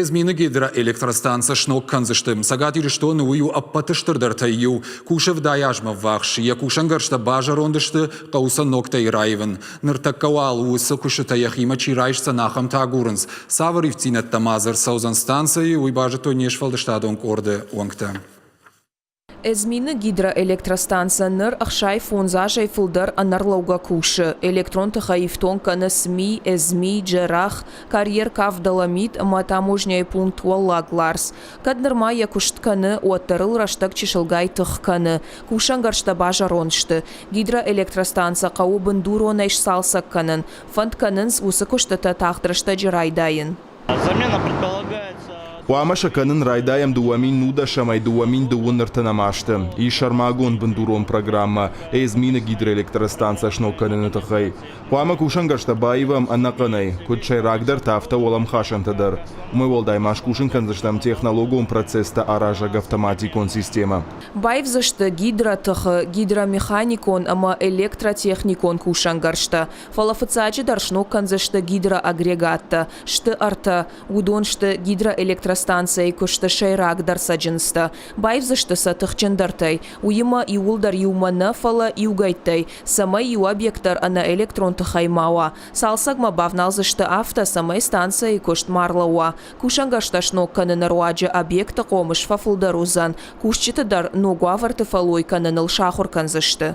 Эзмины гидроэлектростанцӕ сног кӕндзысты. Цӕгат Ирыстоны уый у ӕппӕты стырдӕртӕй иу. Кусы 70 азмӕ ввахс. Йӕ кусӕнгӕрзтӕ базӕронд сты, хъӕуы сӕ ногтӕй раивын. Ныртӕккӕ уал уыцы куыстытӕ йӕхимӕ чи райсдзӕн, ахӕмтӕ агурынц. Цавӕр ивддзинӕдтӕ ма дзы ӕрцӕудзӕн станцӕйы, уый базыдтой не сфӕлдыстадон къорды уӕнгтӕ. Эзмины гидроэлектростанцӕ ныр 65 азӕй фылдӕр ӕнӕрлӕугӕ кусы. Электрон тыхӕй ифтонг кӕны СМИ, ЭЗМИ, Джерах, карьер Кавдоломит ӕмӕ таможнӕйы пункт Уӕллаг Ларс. Кӕд нырма йӕ куыст кӕны, уӕддӕр ыл рӕстӕг чысылгай тых кӕны. Кусӕнгӕрзтӕ базӕронд сты. Гидроэлектростанцӕ хъӕуы бындуронӕй сцалцӕг кӕнын. Фӕнд кӕнынц уыцы куыстытӕ тагъд рӕстӕджы райдайын. Замена предполагается... Хъуамӕ сӕ кӕнын райдайӕм 2019-ӕй 2023 азты. Ис сӕрмагонд бындурон программӕ Эзмины гидроэлектростанцӕ сног кӕныны тыххӕй. Хъуамӕ кусӕнгӕрзтӕ баивӕм ӕнӕхъӕнӕй, куыд сӕйрагдӕртӕ, афтӕ уӕлӕмхасӕнтӕ дӕр. Уымӕй уӕлдай ма скусын кӕндзыстӕм технологон процесстӕ аразӕг автоматикон системӕ. Баивдзысты гидротыхы, гидромеханикон ӕмӕ электротехникон кусӕнгӕрзтӕ. Фӕлӕ фыццаджыдӕр сног кӕндзысты гидроагрегаттӕ, сты ӕртӕ. Уыдон сты гидроэлектростанцӕйы куысты сӕйрагдӕр цӕджындзтӕ. Баивдзысты сӕ тыхджындӕртӕй, уыимӕ иууылдӕр иумӕ нӕ, фӕлӕ иугӕйттӕй, цӕмӕй иу объект дӕр ӕнӕ электрон тыхӕй ма уа. Цалцӕгмӕ бавналдзысты афтӕ, цӕмӕй станцӕйы куыст ма рлӕууа. Кусӕнгӕрзтӕ сног кӕныны руаджы объекты хъомыс фӕфылдӕр уыдзӕн, кусджыты дӕр ног уавӕрты фӕллой кӕныныл сахуыр кӕндзысты.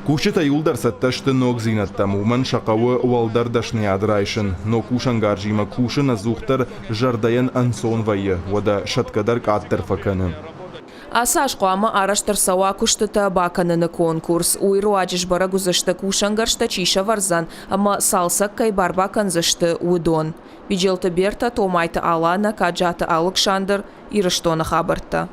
Кусджытӕ иууылдӕр цӕттӕ сты ногдзинӕдтӕм, уымӕн сӕ хъӕуы уӕлдӕр дӕсныйад райсын. Ног кусӕнгарзимӕ кусын ӕдзухдӕр зӕрдӕйӕн ӕнцон вӕййы, уӕдӕ сӕтгӕ дӕр къаддӕр фӕкӕны. Ацы аз хъуамӕ арӕзт ӕрцӕуа куыстытӕ бакӕныны конкурс. Уый руаджы сбӕрӕг уыдзысты, кусӕнгӕрзтӕ чи сӕвӕрдзӕн ӕмӕ цалцӕг кӕй бар бакӕндзысты, уыдон. Биджелты Бертӕ, Томайты Аланӕ, Каджаты Алыксандр, Ирыстоны хабӕрттӕ.